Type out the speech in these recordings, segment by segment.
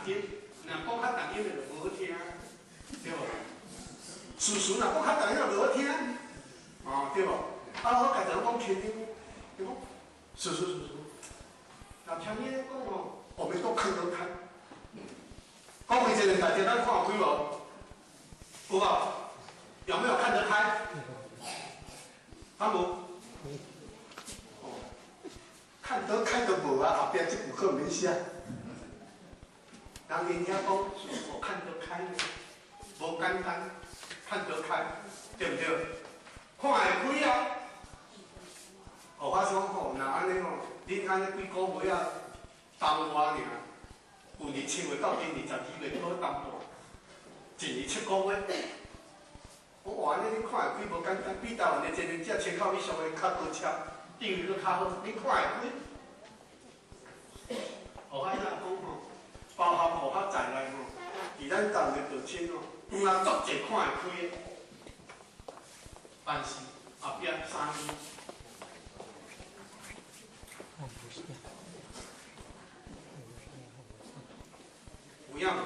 重音，若講較重音的就無好聽，對無？事實若講較重音就無好聽，哦，對無？啊，我家己講輕音，對無？事實事實，若聽伊咧講吼，我們都看得開。講為這個代誌，咱看開無？有無？有沒有看得開？看無？哦，看得開都無啊，後壁這句可免寫。人因遐講，我看得開呢，無簡單，看得開，對毋對？看會開啊！哦，我想吼，若按呢吼，恁按呢幾個月啊，冬熱爾，舊年7月到今年12月，拄好冬半，一年7個月。我話按呢，恁看會開無簡單，比台灣的精英者千口以上的較高超，地位閣較好，恁看會開？哦，我遐講吼，包含佛法在內吼，佇咱台灣的道親吼，有若足濟看會開的，但是後壁3年。有影無？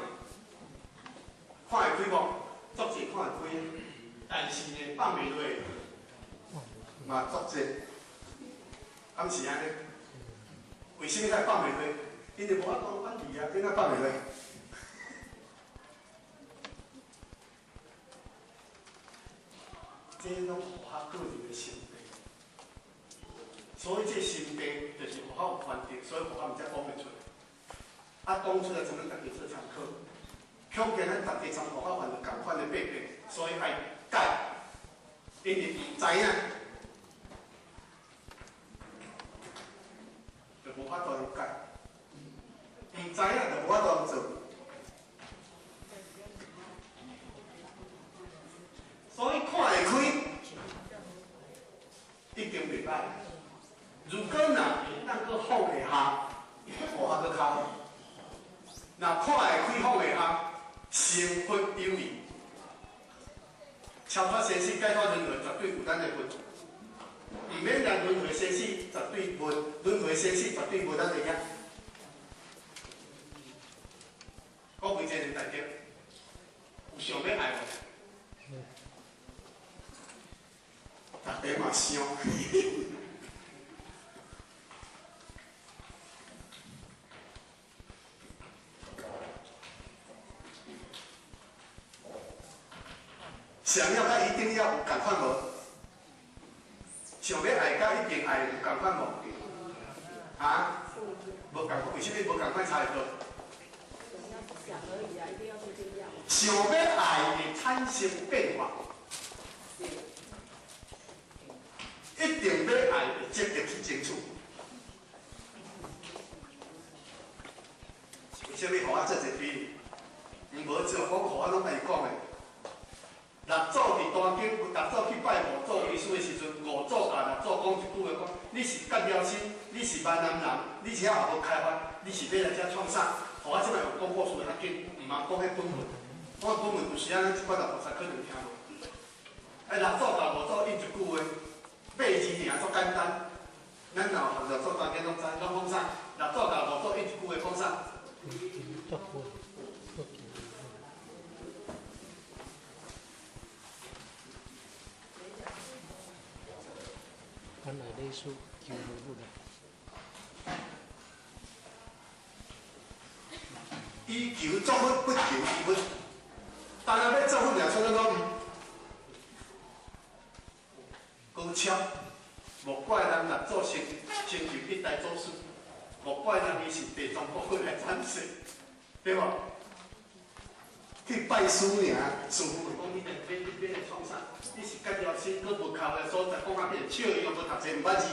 看會開無？足濟看會開，但是呢，放袂落，嘛足濟，敢是按呢？為啥物才放袂落？因為無法度反對啊，怎啊放袂落？這攏符合個人的心病，所以這心病就是符合有環境，所以符合毋才講袂出來。啊，講出來，咱家己做參考。恐驚咱逐家參考法犯著仝款的弊病，所以愛改，因為毋知影，就無法度改。毋知影就無法度做。所以看會開，一定袂歹。如果若會當閣放會下，無法閣較好。若看會開放會下，成佛有餘。超脫生死解脫輪迴，絕對有咱的份。毋免來輪迴生死，絕對無輪迴生死，絕對無咱的影。講為這個代志，有想欲愛無？大家嘛想。想要佮一定要有仝款無？想欲愛佮一定愛有仝款無？啊？無仝款，為啥物無仝款差會多？想欲愛會產生變化，一定欲愛會積極去爭取。為啥物？予我做一個比喻，毋無做講，予我攏家己講的。六祖佇大經，六祖去拜五祖為師的時陣，五祖共六祖講一句話，講你是結了親，你是閩南人，你這也無開發，你是欲來遮創啥？予我這擺用講故事較緊，毋通講彼本文。講本文有時仔咱這寡大菩薩可能聽無。哎，六祖共五祖應一句話，八字爾足簡單。咱若有學六祖壇經攏知，攏講啥？六祖共五祖應一句話講啥？原來禮數求佛啦。以求作佛，不求於佛。當然欲做佛，爾出咱攏高超，莫怪人六祖成成就一代祖師，莫怪人伊是地藏菩薩來轉世，對無？去拜師爾，師父就講你來欲欲來創啥？你是結了親，閣無空的所在，講啊變笑伊，無讀冊毋捌字。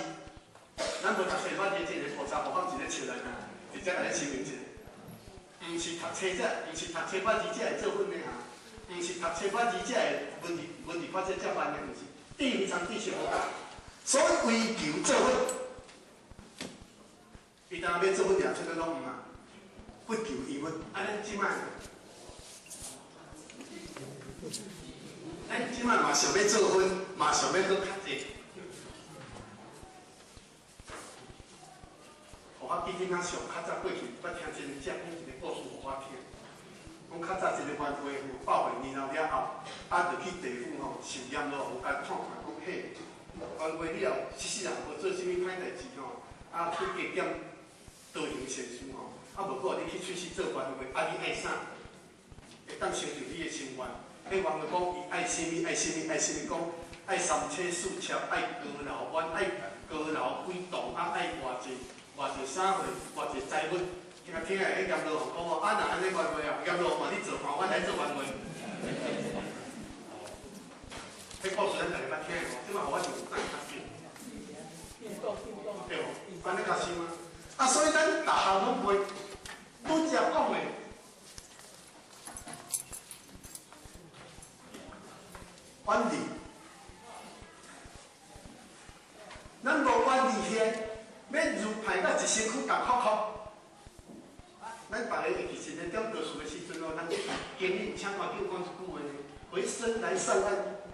咱無讀冊毋捌字，這個菩薩無放一個笑來爾，直接共你聲明一下。毋是讀冊才，毋是讀冊捌字才會做佛的哈，毋是讀冊捌字才會文字文字發展遮慢的，毋是。智慧參知識無仝，所以為求做佛，伊當欲做佛爾，出咱攏毋啊，不求於佛。啊，咱這擺。咱這擺嘛想欲做佛，嘛想欲閣較濟。予我記囡仔上較早過去，捌聽一个講一个故事予我聽。講較早一个冤話吼，百歲年老了後，啊，就去地府吼受閻羅王共看看，講嘿，冤話你若一世人無做啥物歹代誌吼，啊，去加減多行善事吼，啊，無過你去出世做冤話，啊，你愛啥？會當成就你的心願。彼冤話講伊愛啥物，愛啥物，愛啥物，講愛三妻四妾，愛高樓彎，愛高樓幾棟，啊，愛偌濟偌濟啥貨，偌濟財物。聽啊聽啊，彼閻羅王講哦，啊，若按呢冤話啊，閻羅王嘛，你做伴，我來做冤話。彼故事咱逐家捌聽的無？這擺予我想等較緊。對無？按呢較想啊。啊，所以咱逐項攏袂拄才講的。遠離，咱無遠離起來，欲如歹到一身軀逐哭哭。咱逐家會記實咧，點讀書的時陣哦，咱經理請我叫講一句話呢，回身來上岸，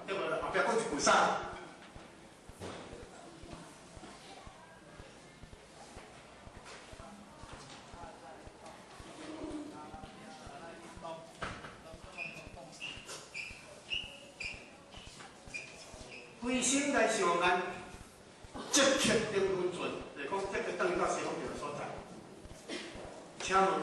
對無？後壁講一句啥？回心來上岸，即刻登溫泉，就是講即刻轉去到西方這个所在。請問，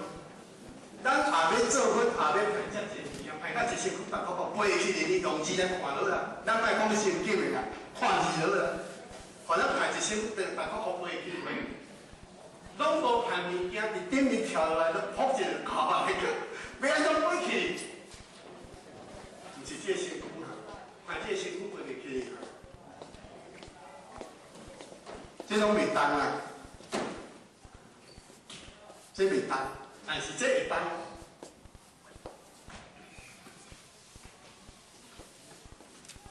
咱也欲做佛，也欲歹遮濟物件，歹到一身軀逐個個飛去哩，你用字咱看落啦，咱莫講心境的啦，看字落啦，反正歹一身軀逐個個飛去，攏無歹物件佇頂面跳落來，都撲一個卡啊，彼個欲按怎飛去？毋是這個身軀啊，歹這個身軀飛袂去。這攏袂動啦，這袂動，但是這會動。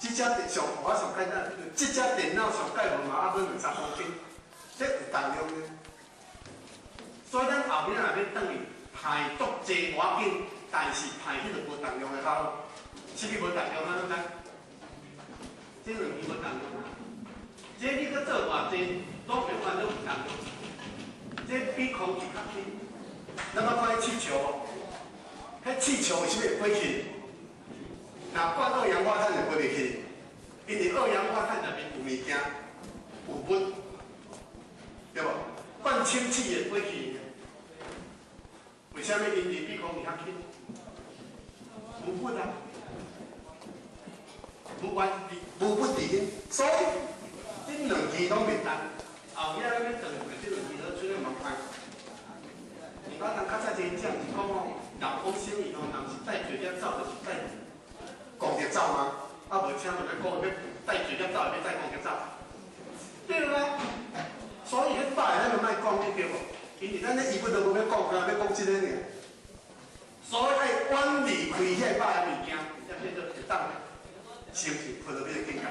這隻電上我上簡單，這隻電腦上蓋無嘛，抑閣兩三公斤，這有重量呢。所以咱後面若欲轉去，歹足濟無要緊，但是歹彼個無重量的較好。啥物無重量啊？咱知？這兩支無重量啊。這你閣做偌濟，攏袂管攏有重量。這比空氣較輕。咱捌看彼氣球無？彼氣球為啥物會飛去？若灌二氧化碳就飛袂去，因為二氧化碳內面有物件，有物，對無？灌氫氣會飛去。為啥物？因為比空氣較輕，無物啊，無原無物佇恁，所以這兩支攏袂動。後尾咱欲轉，這兩支攏出來嘛歹。你講人較早這講是講哦，人往生伊吼，人是帶罪業走，就是帶功德走嗎？啊，無請問咱講欲帶罪業走，欲帶功德走？對啦。所以彼擺咱就莫講，你對無？因為咱咧醫不都無欲講，干欲講這个爾。所以愛遠離開遐歹的物件，才叫做會當成就波羅蜜的境界。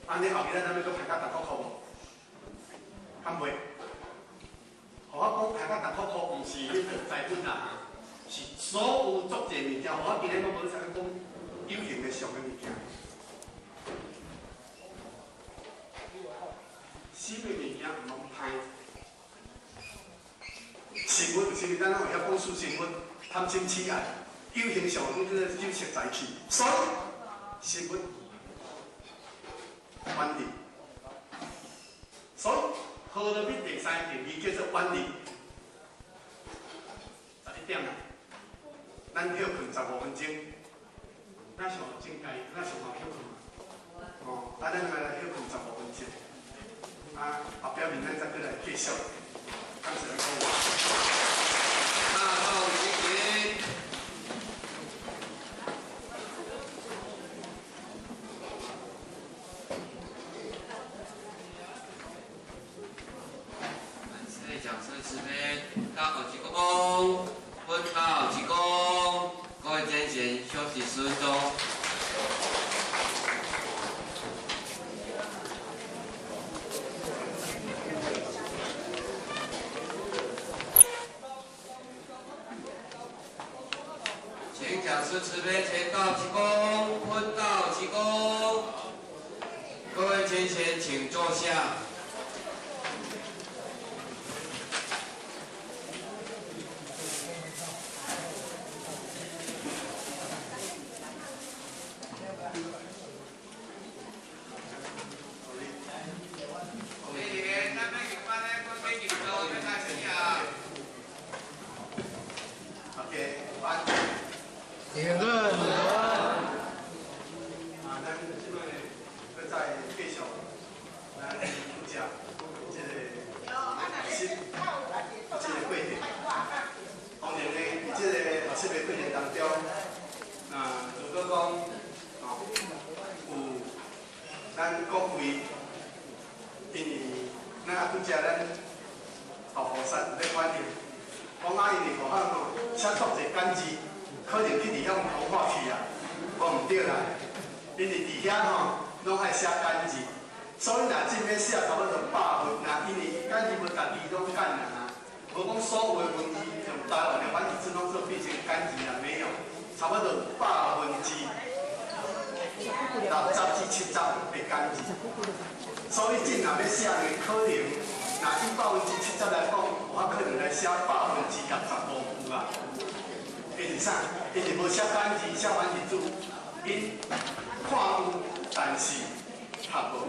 按呢後邊咱欲閣歹甲逐個箍無？敢袂？予我講歹甲逐個箍，毋是彼個財本啦，是所有足濟物件。我今日攏無啥講有形的上的物件。啥物物件毋通歹？食物有啥物？咱攏會曉講四食物，貪嗔痴愛，有形上講叫做酒色財氣，所以食物遠離。所以波羅蜜第三定義叫做遠離。11點啦，咱歇睏15分鐘，咱上正界，咱上後歇睏嘛。哦，啊，咱來歇睏15分鐘。啊，後壁明仔再閣來繼續。感謝各位。大眾起立。感謝講師慈悲，大口鞠躬，分道鞠躬，各位先賢休息10分鐘。請講師慈悲，前道鞠躬，分道鞠躬。各位先賢，請坐下。咱啊拄才咱老菩薩咧反映，講啊，因為學校吼寫足濟簡字，可能去佇遐同化去啊，無毋對啦。因為佇遐吼攏愛寫簡字，所以若真欲寫差不多百分，若因為簡字無家己攏簡啦，無講所有的文字用台灣的繁體字攏做變成簡字啦，沒有，差不多60%至70%的簡字。所以真若欲寫呢，可能若以70%來講，有較可能來寫65%啊。伊是啥？伊是無寫簡字，寫繁體字，𪜶看有，但是讀無。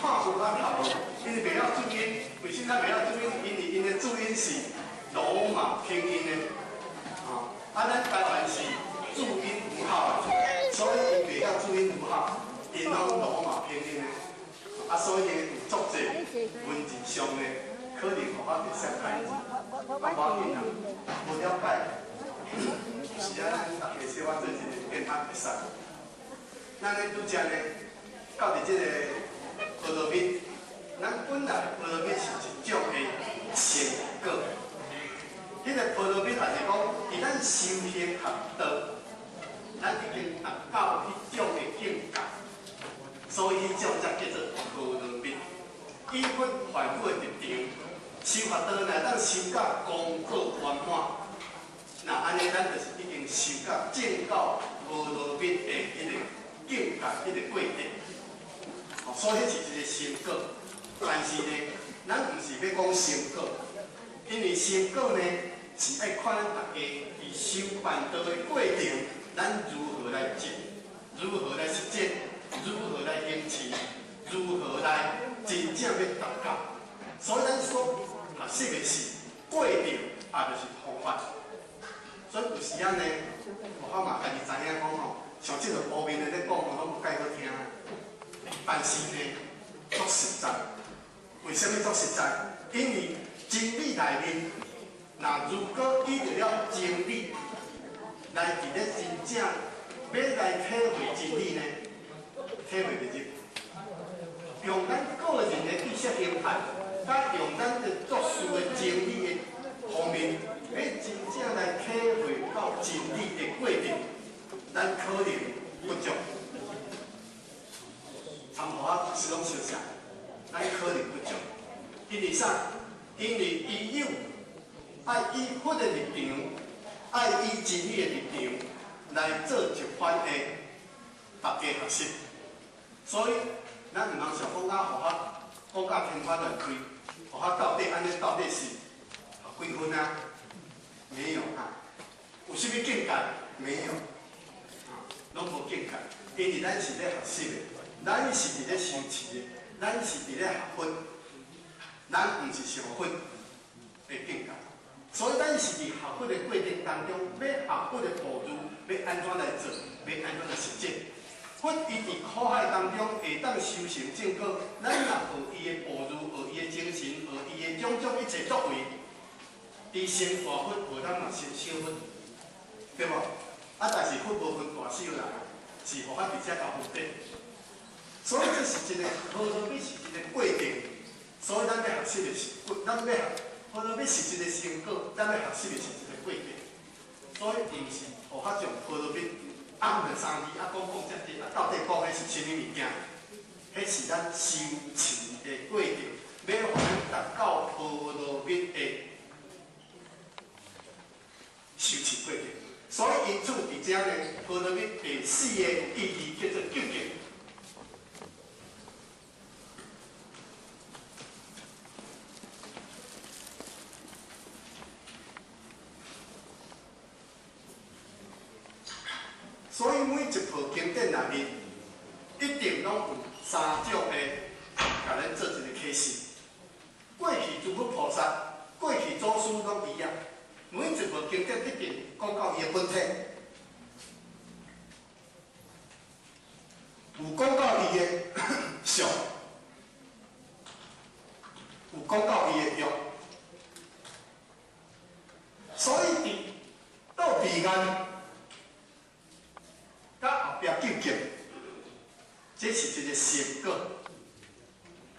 看有啊讀無，因為袂曉注音。為啥咱袂曉注音？因為𪜶的注音是羅馬拼音的，吼，啊，咱台灣是注音符號的，所以𪜶袂曉注音符號，𪜶攏羅馬拼音的，啊，所以呢有足濟文字上的可能無法度寫簡字，啊，無要緊啊，無了解，是啊，咱逐家小可做一個變通會使。咱咧拄才呢，到佇這個波羅蜜，咱本來波羅蜜是一種的成果。彼個波羅蜜也是講，佇咱修行學道，咱已經達到彼種的境界，所以彼種才叫做波羅蜜。以佛凡夫的立場，修學道若當修到功果圓滿，那按呢，咱就是已經修到證到波羅蜜的彼個境界，彼個過程。所以彼是一個成果，但是呢，咱毋是欲講成果，因為成果呢是愛看咱大家佇修辦道的過程，咱如何來證，如何來實踐，如何來行持，如何來真正欲達到。所以咱所學習的是過程，也就是方法。所以有時仔呢，我嘛家己知影講吼，像這個烏面的咧講，攏無介好聽。但是呢，足實在。為啥物足實在？因為真理內面，若如果依著了真理來佇咧真正欲來體會真理呢，體會袂入。用咱個人的知識形態，佮用咱的做事的真理的方面，欲真正來體會到真理的過程，咱可能不足。參我是攏相像，咱可能不足。因為啥？因為伊有愛以佛的立場，愛以真理的立場來做一番的大家學習。所以，咱毋通想講啊，予較講甲天花亂墜，予較到底按呢到底是學幾分啊？沒有啊。有啥物境界？沒有，啊，攏無境界。因為咱是咧學習的。咱是佇咧修持的，咱是佇咧學佛，咱毋是上佛的境界，所以咱是佇學佛的過程當中，欲學佛的步驟，欲按怎來做，欲按怎來實踐。佛伊佇苦海當中會當修成正果，咱若學伊的步驟，學伊的精神，學伊的種種一切作為，佇成大佛，無咱嘛成小佛，對無？啊，但是佛無分大小啦，是予咱佇遮共分別。所以這是一個波羅蜜是一個過程，所以咱欲學習的是，咱欲學波羅蜜是一個成果，咱欲學習的是一個過程。所以毋是予較將波羅蜜按兩三字啊講講遮濟，啊到底講的是啥物物件？彼是咱修持的過程，欲予咱達到波羅蜜的修持過程。所以因此佇遮呢，波羅蜜第四個意義叫做究竟。所以每一部經典內面，一定攏有三種的，共咱做一個啟示。過去諸佛菩薩，過去祖師攏一樣，每一部經典一定講到伊的本體，有講到伊的相，有講到伊的用。所以佇到彼岸。佮後壁究竟，這是一個成果。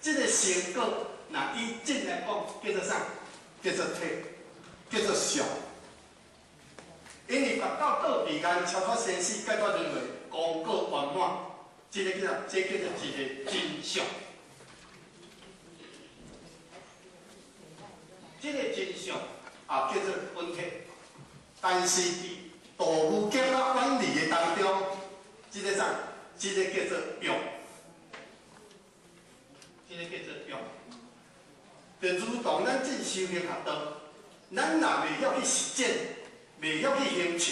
這這個成果，若以真來講，叫做啥？叫做體，叫做相。因為達到到彼岸，超脫生死，解脫輪迴，功果圓滿，這個叫做，這叫做一個真相。這個真相也叫做本體，但是佇道無極啊遠離的當中，這個啥？這個叫做欲，這個叫做欲。就如同咱進修行學道，咱若袂曉去實踐，袂曉去行持，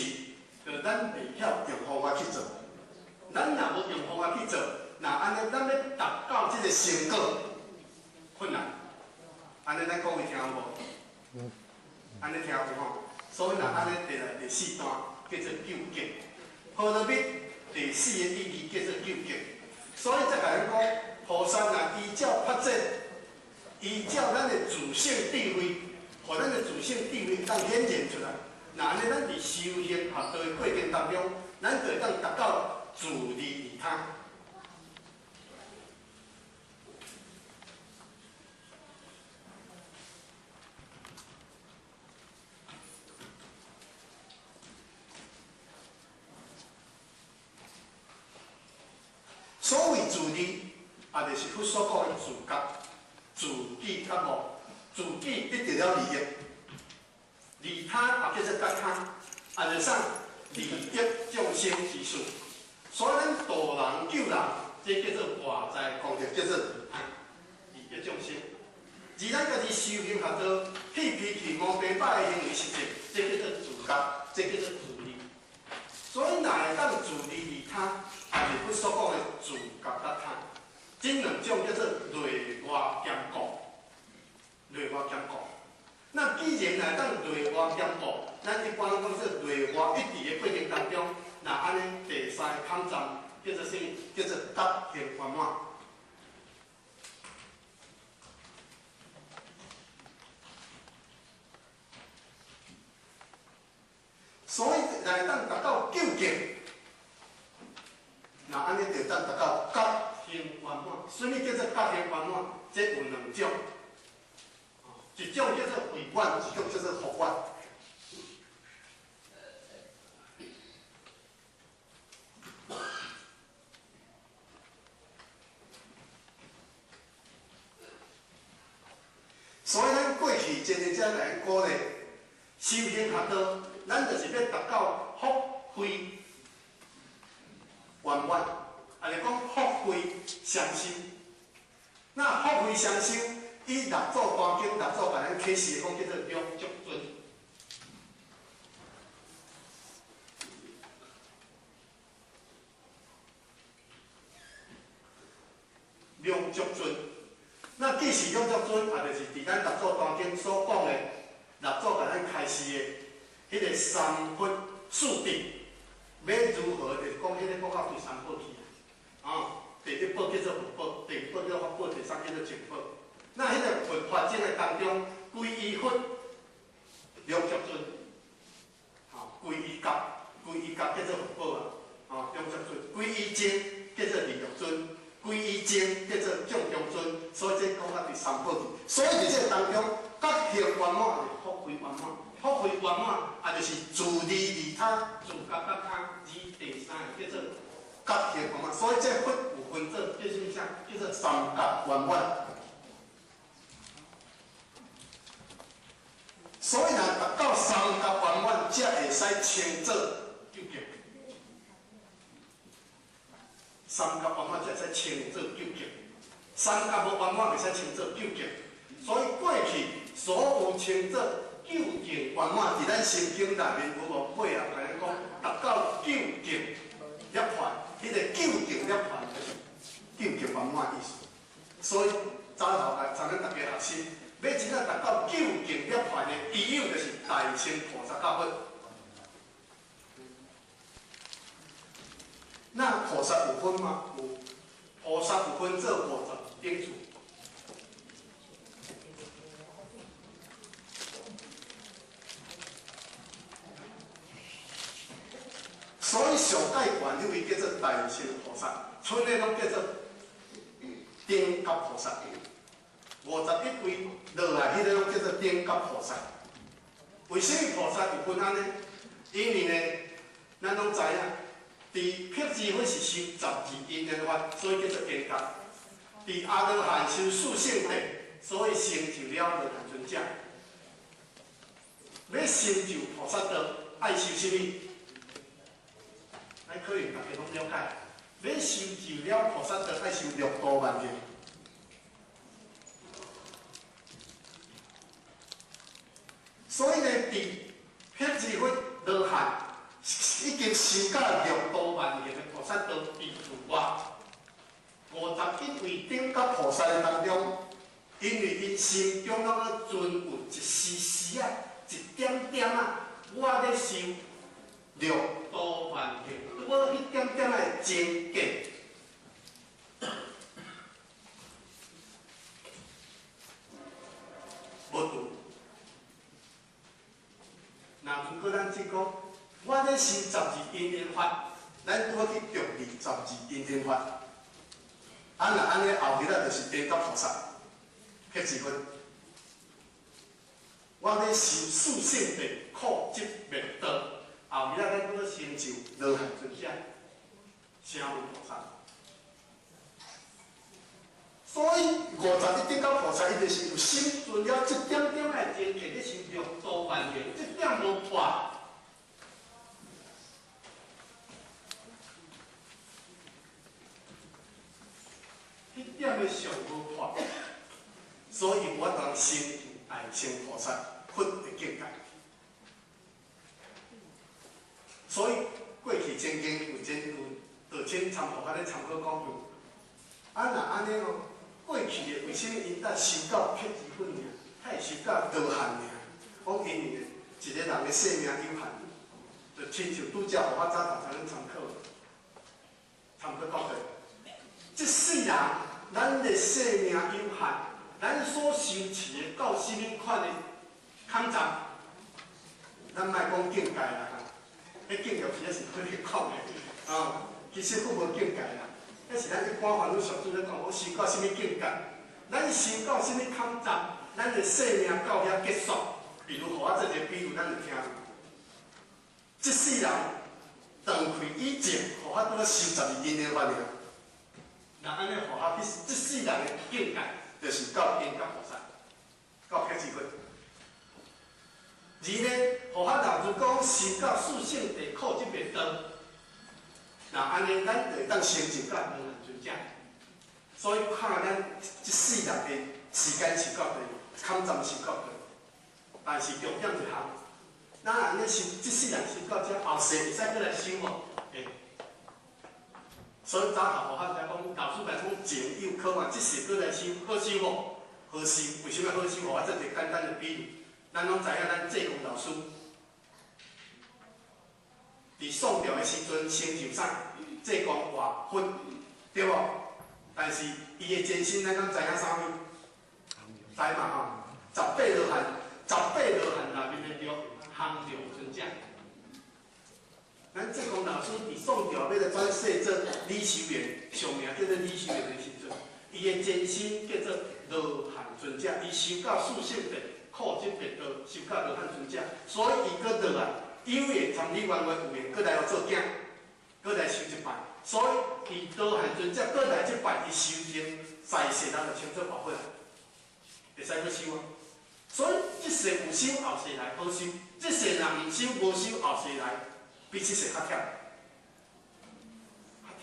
就咱袂曉用方法去做。咱若無用方法去做，若按呢，咱欲達到這個成果，困難。按呢，咱各位聽有無？按呢聽有吼？所以若按呢，第來第四段叫做究竟。波羅蜜第四個意義叫做究竟。所以才共咱講，菩薩若依照法則，依照咱的自性智慧，予咱的自性智慧當顯現出來。若按呢，咱佇修行學道的過程當中，咱就會當達到自利利他。所謂自利，也就是佛所講的自覺、自己覺悟、自己得到了利益，利他也叫做覺他，也就是啥利益眾生之事。所以咱度人救人，這叫做外在功德，叫做利他，利益眾生。而咱家己修行學道，去脾氣五地歹的行為實踐，這叫做自覺，這叫做自利。所以若會當自利利他，也是佛所講的自覺覺他，這兩種叫做內外兼顧，內外兼顧。那既然會當內外兼顧，咱一般攏講說內外一致的過程當中，若按呢第三個坎站叫做啥物？叫做覺行圓滿。所以，若會當達到究竟，若按呢就當達到覺行圓滿。啥物叫做覺行圓滿？這有兩種，一種叫做慧願，一種叫做福願。所以，咱過去真濟才來鼓勵修行學道，咱就是欲達到福慧圓滿，也就是講福慧雙修。那福慧雙修，以六祖壇經、六祖共咱啟示的講，叫做兩足尊。兩足尊，那既是兩足尊，也就是佇咱六祖壇經所講的，六祖共咱開示的。彼個三佛四諦，欲如何？就是講彼個講到第三寶去啊！第一寶叫做佛寶，第二寶叫做法寶，第三叫做淨寶。那彼個佛法這個當中，歸依佛兩足尊，歸依覺，歸依覺叫做佛寶啊！兩足尊，歸依淨叫做利樂尊，歸依淨叫做眾中尊。所以這講到第三寶去。所以佇這個當中，覺行圓滿就是福慧圓滿。福慧圓滿，也就是自利利他、自覺覺他，而第三個叫做覺行圓滿。所以這佛有分做，叫啥物啥？叫做三覺圓滿。所以若達到三覺圓滿，才會使稱做究竟。三覺圓滿才會使稱做究竟。三覺無圓滿，袂使稱做究竟。所以過去所有稱做究竟圓滿，佇咱心經內面有無尾啊？共咱講達到究竟涅槃，彼個究竟涅槃就是究竟圓滿意思。所以早頭來，昨咱大家學習，欲真正達到究竟涅槃的依有，就是大乘菩薩覺佛。那菩薩有分嗎？有，菩薩有分做50等次。所以上界懸彼位叫做大乘菩薩，剩的攏叫做頂覺菩薩。51位落來，彼个叫做頂覺菩薩。為啥物菩薩有分按呢？因為呢，咱攏知影，佇辟支佛是修十二因緣法，所以叫做經覺；佇阿羅漢修四聖諦，所以成就了羅漢尊者。欲成就菩薩道，愛修啥物？咱可能大家攏了解。欲成就了菩薩道，愛修六度萬行。所以呢，佇辟支佛羅漢已經修到六度萬行的菩薩道，佇除外51位頂覺菩薩的當中，因為𪜶心中攏閣存有一絲絲仔、一點點仔，我咧修六度萬行，拄好彼點點仔的情結。無拄。若毋過咱這講，我咧修十二因緣法，咱拄好去著二十二因緣法。啊，若按呢後日仔就是頂覺菩薩，辟支佛。我咧修四聖諦苦集滅道，後日仔咱拄好成就羅漢尊者、聲聞菩薩。所以51頂覺菩薩，伊就是有心存了這點點的情結，咧修六度萬行，這點無破。彼點的相無破，所以我當成就大乘菩薩佛的境界。所以過去曾經有真有道親參菩薩咧參考講，啊若按呢哦，過去的為啥物𪜶才修到辟支佛爾，才會修到羅漢爾？講因為呢，一個人的壽命有限，就親像拄才我早頭才咧參考，參考講過，這世人咱的壽命有限，咱所修持的到啥物款的坎站，咱莫講境界啦，彼境界其實是佛咧講的，啊，其實佛無境界啦。彼是咱一般凡夫俗子咧講，我修到啥物境界？咱修到啥物坎站，咱的生命到遐結束。比如，予我做一個比喻，咱就聽。這世人斷氣以前，予我拄仔修十二因緣法爾。若按呢，予我去這世人的境界，就是到頂覺菩薩，到辟支佛。而呢，予我若如講修到四聖諦苦集滅道。若按呢，咱就會當成就到羅漢尊者。所以看咱這世人的時間是到佗，坎站是到佗，但是重點一項，咱按呢修，這世人修到這，後世會使閣來修無？會。所以早頭我才講，老師來講情有可原，這世閣來修，好修無？好修，為啥物好修？我做一個簡單的比喻，咱攏知影咱濟公老師。佇宋朝的時陣，成就啥？濟公活佛，對無？但是伊的前身，咱敢知影啥物？知嘛吼？18羅漢，18羅漢內面的六行六尊者。咱濟公老師佇宋朝欲來轉世做李修緣，上名叫做李修緣的時陣，伊的前身叫做羅漢尊者，伊修到四聖諦、苦集滅道，修到羅漢尊者，所以伊閣落來。有緣參你冤冤有緣，閣來予做囝，閣來修一擺。所以，伊羅漢尊者閣來這擺，伊修成在世人就稱做活佛，會使閣修啊。所以，這世有修，後世來好修；這世若毋修，無修，後世來比這世較忝，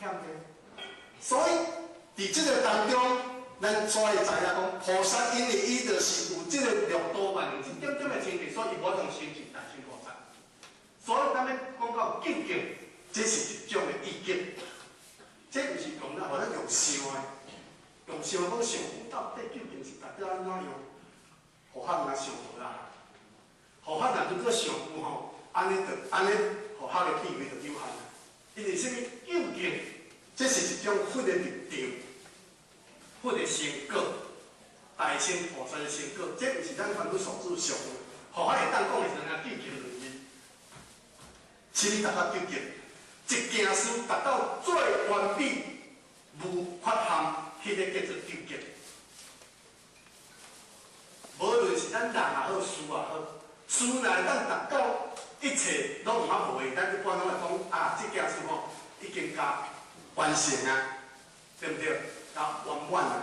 較忝咧。所以，佇這個當中，咱怎會知影講，菩薩因為伊就是有這個六度萬行這點點的清淨，所以伊無法度成就大乘菩薩。所以，咱欲講到究竟，這是一種的意境，這毋是講咱予咱用想的，用想講想到底究竟是代表按怎樣？佛法若想無啦，佛法若如果想有吼，按呢就按呢，佛法的智慧就有限啦。因為啥物？究竟，這是一種佛的立場，佛的成果，大乘菩薩的成果，這毋是咱凡夫俗子想的。佛法會當講的是按究竟兩字。啥物達到究竟？一件事達到最完美、無缺陷，彼個叫做究竟。咱人也好，事也好，事若会当达到一切攏毋捌無的，咱一般攏會講啊，這件事吼已經甲完成啊，對毋對？甲圓滿啊。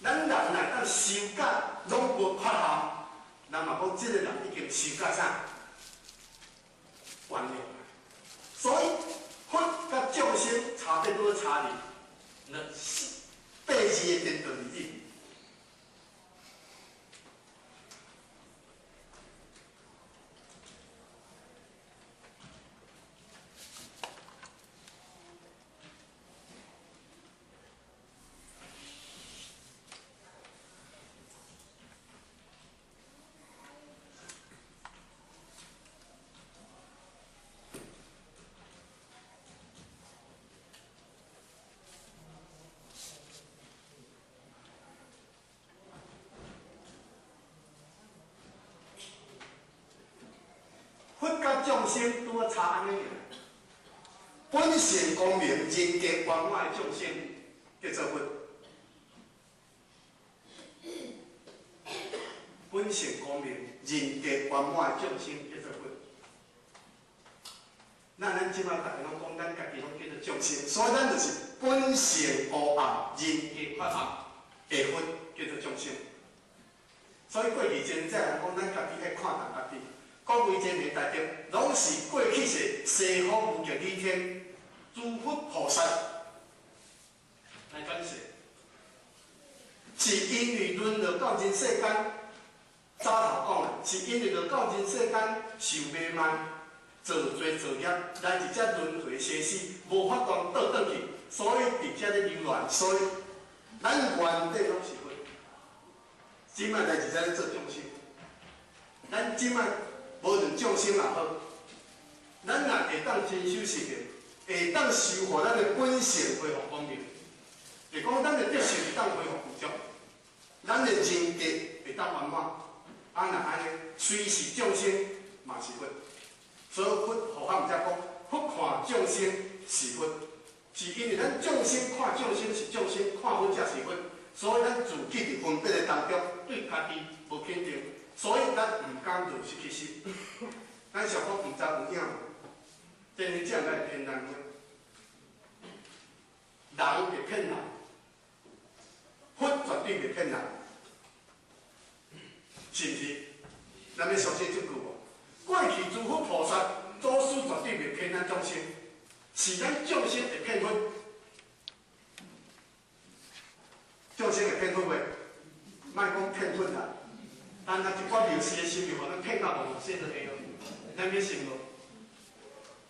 咱人若會當修甲攏無缺陷，人嘛講這個人已經修甲啥？完了。所以佛佮眾生差別拄差佇那四八字的顛倒而已。佛佮眾生拄好差按呢爾，本性光明、人格圓滿的眾生叫做佛。本性光明、人格圓滿的眾生叫做佛。那咱這擺逐家攏講，咱家己攏叫做眾生，所以咱就是本性烏暗、人格缺陷的佛叫做眾生。所以過去真正人講，咱家己愛看重家己。各位真的大德，攏是過去世西方無極理天諸佛菩薩來轉世，是因為淪落到人世間，早頭講的，是因為落到人世間受迷慢，造罪造業，來佇遮輪迴生死，無法度倒轉去，所以佇遮咧流連，所以咱原底攏是佛，這擺來佇遮咧做眾生，咱這擺。無論眾生也好，咱若會當真修實行，會當修予咱的本性恢復光明，會講咱的德性會當恢復具足，咱的人格會當圓滿。啊，若按呢，雖是眾生，嘛是佛。所以佛佛法毋才講，佛看眾生是佛，是因為咱眾生看眾生是眾生，看佛才是佛。所以咱自己佇分別的當中，對家己無肯定。所以咱毋敢如實去修，咱想講毋知有影無？真正來騙人的，人會騙人，佛絕對袂騙人，是毋是？咱欲相信這句無？過去諸佛菩薩、祖師絕對袂騙咱眾生，是咱眾生會騙佛，眾生會騙佛袂？莫講騙佛啦。但若一寡妙事的心，就予咱騙到無說就會咯，咱欲信無？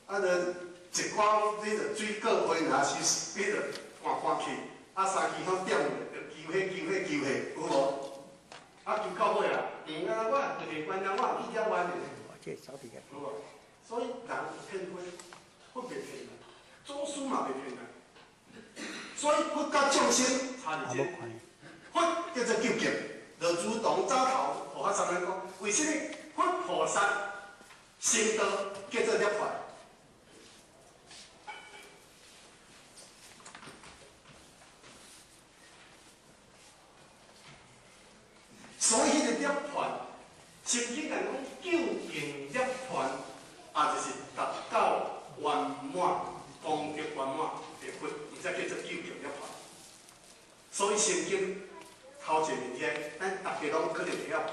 啊，就一寡你著水果花若是彼著換換去，啊三更半點就求彼求彼求彼，有無？啊求到尾啊，啊我就袂管人，我去遐玩的，有無？所以人騙佛，佛袂騙人，祖師嘛袂騙人，所以佛佮眾生差佇這，佛叫做究竟。就如同早頭護法上面講，為啥物佛菩薩成道叫做涅槃？所以彼個涅槃，聖經來講究竟涅槃，也就是達到圓滿、功德圓滿的佛，伊才叫做究竟涅槃。所以聖經。頭前面遐，咱逐家攏可能會曉背，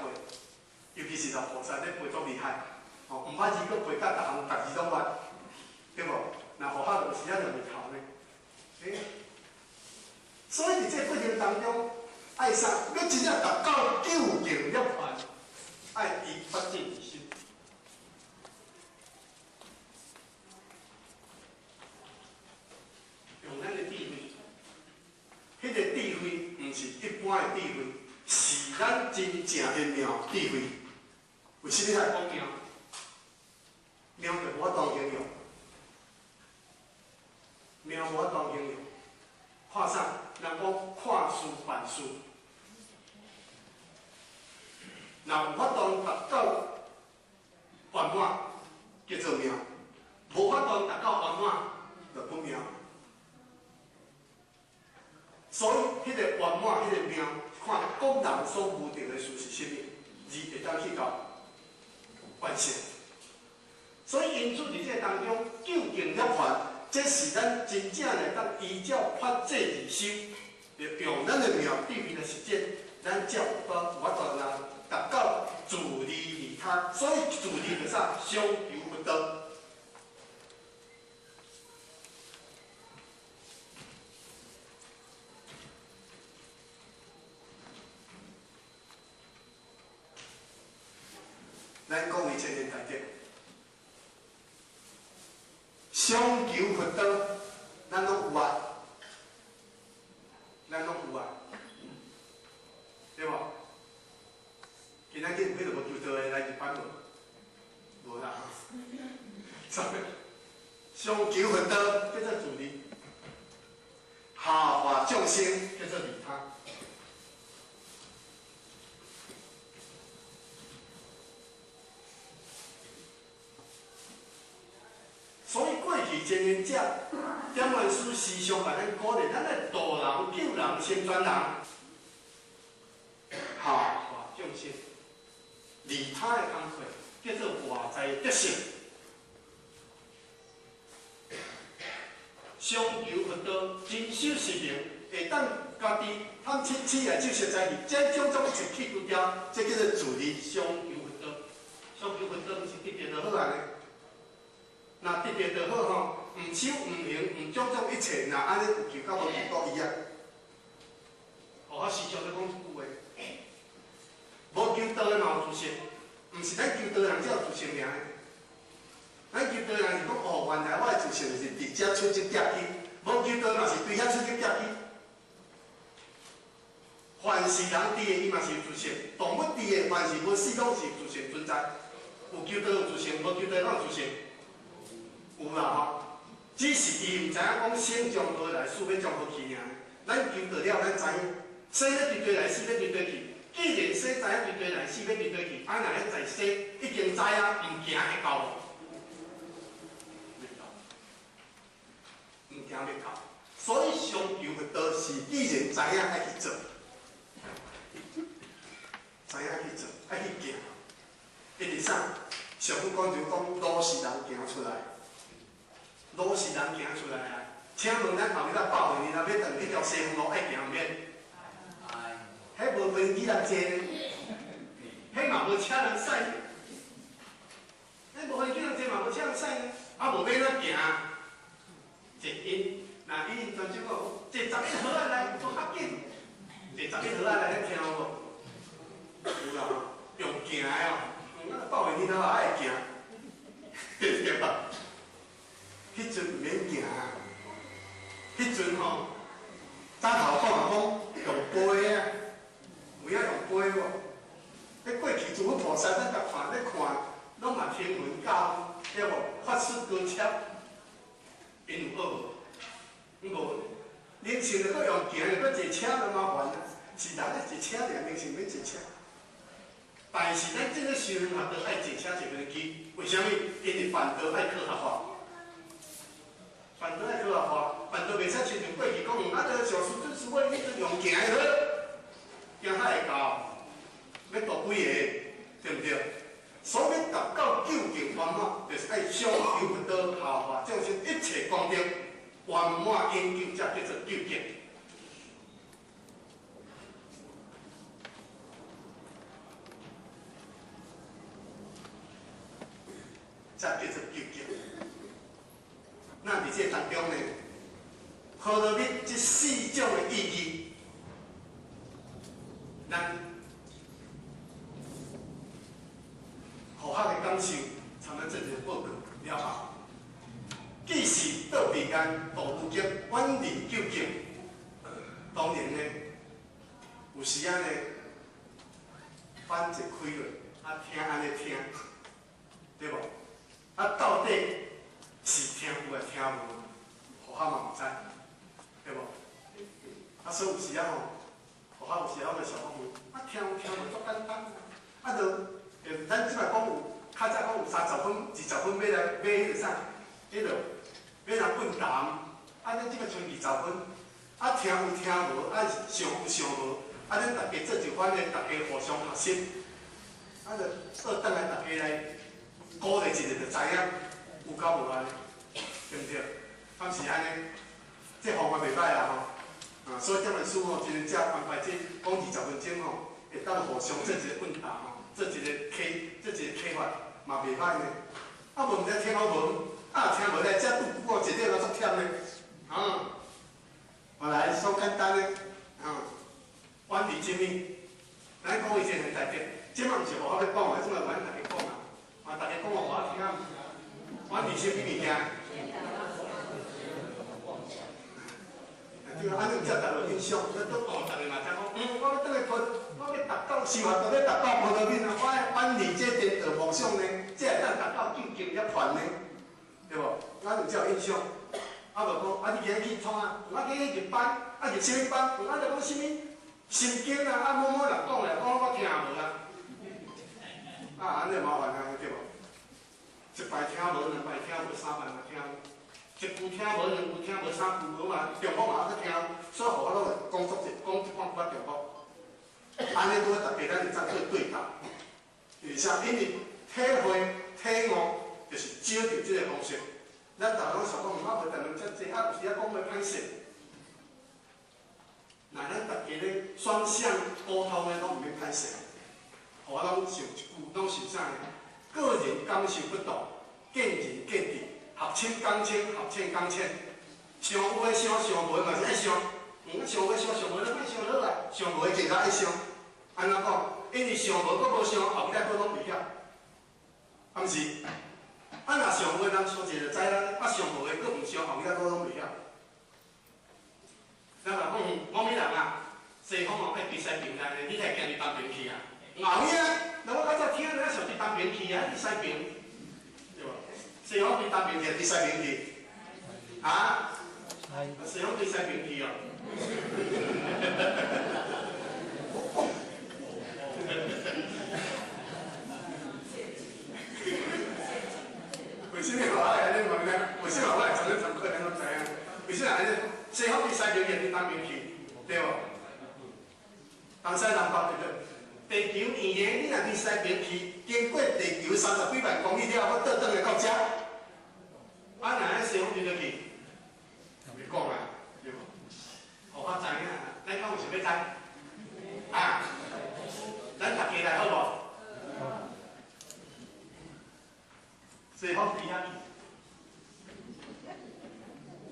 尤其是老菩薩咧背足厲害，吼，毋捌字閣背甲逐項逐字攏捌，對無？若護法有時仔就袂頭呢，欸。所以佇這個過程當中，愛啥？欲真正達到究竟涅槃，愛依發展心。用咱的智慧，彼個智慧毋是一般的智慧，是咱真正的妙智慧。為啥物來講妙？妙就無法度形容，妙無法度形容。看啥？人講看事辦事，若有法度達到圓滿，叫做妙；無法度達到圓滿，就不妙。所以，彼個圓滿，彼個妙，看各人所悟著的事是啥物。而會當去到完成。所以因此佇這當中，究竟涅槃，這是咱真正來當依照法制而修，用咱的妙智慧來實踐，咱才有法度來達到自利利他。所以自利就是啥？上求佛道。咱講一千年大德，上求佛道，咱攏有啊，咱攏有啊，對無？今仔日有彼個無求道的來入班無？無啦。上求佛道叫做自利，下化眾生叫做利他。所以過去前人者，點願師時常共咱鼓勵，咱來度人、救人、成全人，下化眾生，利他的工課叫做外在德性。上求佛道，真修實行，會當家己貪嗔痴愛執實在義，這種種一切去除掉，這叫做自利上求佛道。上求佛道毋是得著就好啊呢？若得著就好吼，毋修毋行，毋種種一切，若按呢有求甲無求都一樣。我時常咧講這句話，無求道的嘛有自性，毋是咱求道的人才有自性爾。咱求道的人是講哦，原來我的自性就是佇遮出這寄去，無求道嘛是對遐出這寄去。凡是人佇的，伊嘛是有自性；動物佇的，凡是無死攏是有自性存在。有求道有自性，無求道攏有自性。有啦吼，只是伊毋知影講生從何來，死欲從何去爾。咱求道了，咱知影生欲佇佗來，死欲佇佗去。既然生知影佇佗來，死欲佇佗去，啊，若遐在生，已經知影，毋行會到無？袂到，毋行袂到。所以上求佛道是既然知影愛去做，知影去做，愛去行。因為啥？上古講就講路是人行出來。路是人行出來啊！請問咱後日仔百歲，你若欲轉彼條西方路，愛行毋免？彼無飛機人坐呢，彼嘛無車人駛，彼無飛機人坐嘛無車人駛呢，啊無欲按怎行？坐因，若伊專手講，坐11號仔來，閣較緊。坐11號仔來，你聽有無？有啦，用行的哦，咱百歲年頭也愛行，對吧？彼陣毋免行，彼陣吼，早頭講啊講用飛啊，有影用飛無？彼過去諸佛菩薩，咱共看咧看，攏嘛聽聞教，對無？法術高超，𪜶有學無？無，靈性就閣用行，閣坐車都麻煩啊！是人咧坐車爾，靈性免坐車。但是咱這個修行學道愛坐車坐飛機，為啥物？因為辦道愛靠合法。辦道愛靠合法，辦道袂使親像過去講，啊，著上師祖師我彼陣用行的好，行較會到，欲渡幾個，對毋對？所以欲達到究竟圓滿，就是愛上求佛道，下化眾生，一切功德圓滿永久，才叫做究竟。才叫做究竟。那佇這當中呢，波羅蜜這四種的意義，咱佛學的感受，參咱這個報告了後，既是到彼岸度無極，遠離究竟。當然呢，有時仔呢，反一開落，啊聽按呢聽，對無？啊到底是聽有抑聽無，佛學嘛毋知，對無？啊所以有時仔吼，佛學有時仔我就想講，啊聽有聽無足簡單，啊就，咱這擺講有，較早講有30分、20分欲來買彼个啥，彼个欲來問答，啊咱這擺賰20分，啊聽有聽無，啊想有想無，啊咱大家做一番的，大家互相學習，啊，就倒轉來大家來鼓勵一下，就知影有夠無按呢，對毋對？敢是按呢？這方法袂歹啦吼。啊，所以這本書吼，真正安排這講20分鐘吼，會當互相做一個問答吼，做一個啟發，嘛袂歹呢。啊，無毋知聽好無？啊，聽無來遮拄久哦，一日都足忝的。啊，我來說簡單的，啊，遠離啥物？咱講以前很大的，這馬毋是我咧講的，這馬阮大家講啊，啊，大家講予我聽。遠離啥物物件？對啊，按呢才逐有印象，咱都哦，逐个嘛知講，我欲轉來佛，我欲達到修學，到底達到波羅蜜啊，我愛遠離這顛倒夢想呢，這會當達到境界涅槃呢，對無？咱有才有印象。啊無講，啊你今日去創啊？我今日入班，啊入啥物班？啊就講啥物心經啊，啊某某人講來講，我聽無啊。啊，按呢麻煩啊，對無？一擺聽無，兩擺聽無，三擺嘛聽無。一句聽無，兩句聽無，三句無嘛，重複嘛猶閣聽，所以予我攏會講足濟，講一半寡重複。按呢拄好逐家咱會當做對答。而且因為體會體悟，就是照著這個方式。咱逐个攏想講，我無談論遮濟，啊有時仔講袂歹勢。若咱逐家咧雙向溝通的，攏毋免歹勢。我攏想一句，攏想啥呢？個人感受不同，見仁見智。學深講深，學淺講淺。想有的想，想無的嘛是愛想。想有的想，想無的莫想落來，想無的更較愛想。按怎講？因為想無閣無想，後壁閣攏袂曉。啊，毋是？啊，若想有的人想一下就知啦，啊，想無的閣毋想，後壁閣攏袂曉。咱若講某某人啊，西方哦，愛佇西爿來呢，你會行佇東爿去啊？後影，那我較早聽人想佇東爿去啊，佇西爿，對無？西方佇東爿去，佇西爿去？啊？西方佇西爿去哦。為啥物我愛按呢問呢？為啥物我會從咧上課，咱攏知影？為啥按呢？西方佇西爿去，佇東爿去，對無？東西南北對對。地球圓的，你若佇西爿去，經過地球30幾萬公里了後，閣倒轉來到遮。啊，若喺西方佇佗去？袂講啊，對無？予我知影，咱敢有想欲知？啊？咱逐家來好無？西方對遐去，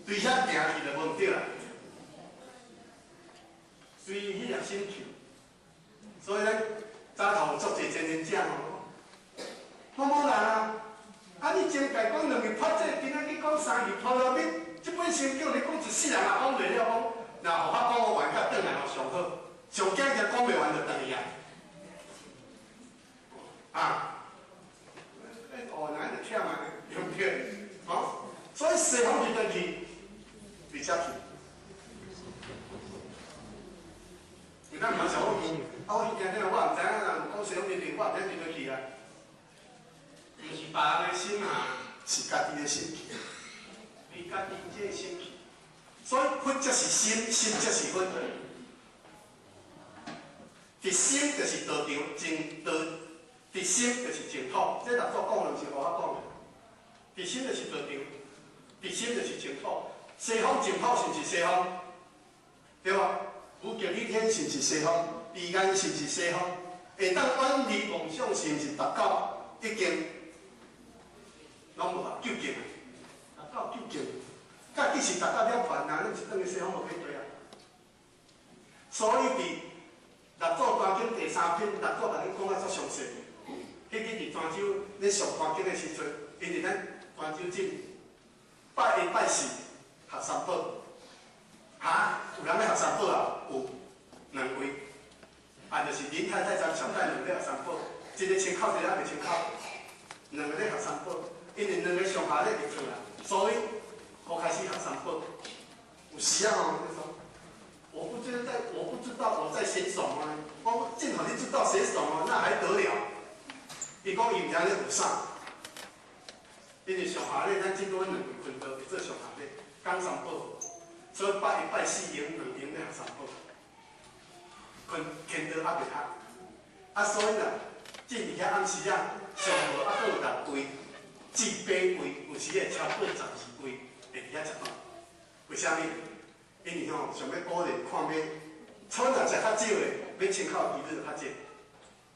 對遐行去就無毋對啦。對彼粒星球，所以咱早頭有足濟真人講吼，某某人啊，啊你前擺講兩字法則，今仔去講三字波羅蜜，這本心經你講一世人也講袂了，講若予我講完甲轉來吼上好，上驚就講袂完就轉去啊。啊，哦，哪就忝啊，對毋對？哦，所以西方佇佗去，佇遮去。咱毋通想講，啊，我彼件了，我毋知影，人講西方佇佗，我毋知佇佗去啊。毋是別人的心啊，是家己的心去。你家己這個心去，所以佛才是心，心才是佛。佇心就是道場，淨道；佇心就是淨土。這六祖講的，毋是予我講的。佇心就是道場，佇心就是淨土。西方淨土是毋是西方？對無？無極理天是毋是西方？彼岸是毋是西方？會當遠離夢想是毋是達到已經？攏無啊，究竟啊，達到究竟。甲其實達到了槃啊，咱是轉去西方無幾對啊。所以佇六祖壇經第三品，六祖共恁講啊足詳細。彼個佇泉州咧上壇經的時陣，因佇咱泉州鎮拜一拜四學三寶。哈，有人咧學三寶啊？有兩位，啊，就是林太太咱上帶兩個學三寶，一個穿口，一個猶未穿口，兩個咧學三寶，因為兩個上下咧入厝啦，所以我開始學三寶。有時啊吼，你說，我不知道，我不知道我在寫什麼，我正好你知道寫什麼，那還得了？伊講伊毋知咧有啥，因為上下咧，咱這多兩位困道會做上下咧講三寶。所以拜一拜四用兩用咧學三寶，困天道猶袂合，啊所以啦，進入遐暗時啊，上無猶閣有六位至八位，有時會超過12位會佇遐食飯。為啥物？因為吼，想欲鼓勵看欲，草若食較少的，欲清口的幾率較少。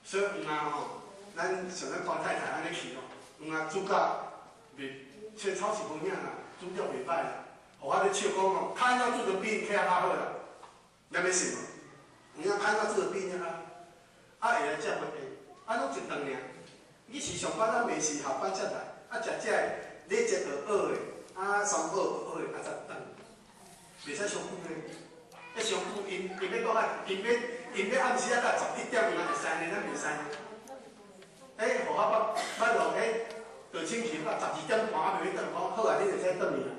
所以有影吼，咱像咱關太太按呢去吼，有影煮甲袂，這草是無影啦，煮了袂歹啦。予我咧笑講吼，較按怎煮得比𪜶較好啦？你欲信無？有影較按怎煮得比𪜶較好？啊，會來食袂？啊，攏一頓爾。你是上班啊，未是下班才來，啊，食這個，你食學學的，啊，三寶學學的，啊，才轉。袂使傷久呢，一傷久，𪜶𪜶欲講啊，𪜶欲𪜶欲暗時啊到11點，嘛會使呢，咱袂使呢。欸，予我捌捌落欸，就清氣到12點半還袂轉，講好啊，你會使轉去啊。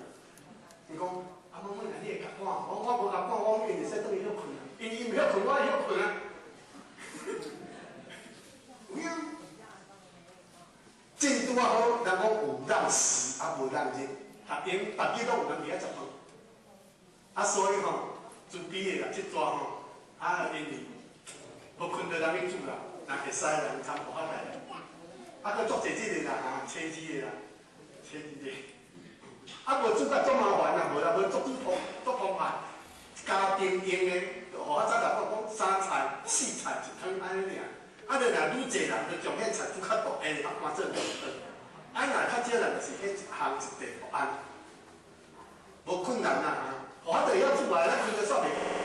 伊講，啊，媽媽，你會較趕？我我無較趕，我𪜶會使轉去歇睏啊。𪜶𪜶毋歇睏，我會歇睏啊。有影？進拄仔好，人講有人時，啊無人日，逐閒逐日攏有人佇遐食飯。啊，所以吼，慈悲的啦，這逝吼，啊，因為無困著人去煮啦，若會使啦，參無法來啦。啊，閣足濟這個啦，啊，車子的啦，車子的。啊，無煮甲足麻煩啦，無啦，無足煮澎足澎湃。家庭用的，予我早甲講講三菜四菜一湯按呢爾。啊，你若愈濟人，就將彼菜煮較大，下啊搬做兩頓。啊，若較少人，就是彼一項一塊按，無困難啦，予我就會曉煮來，咱困著煞袂。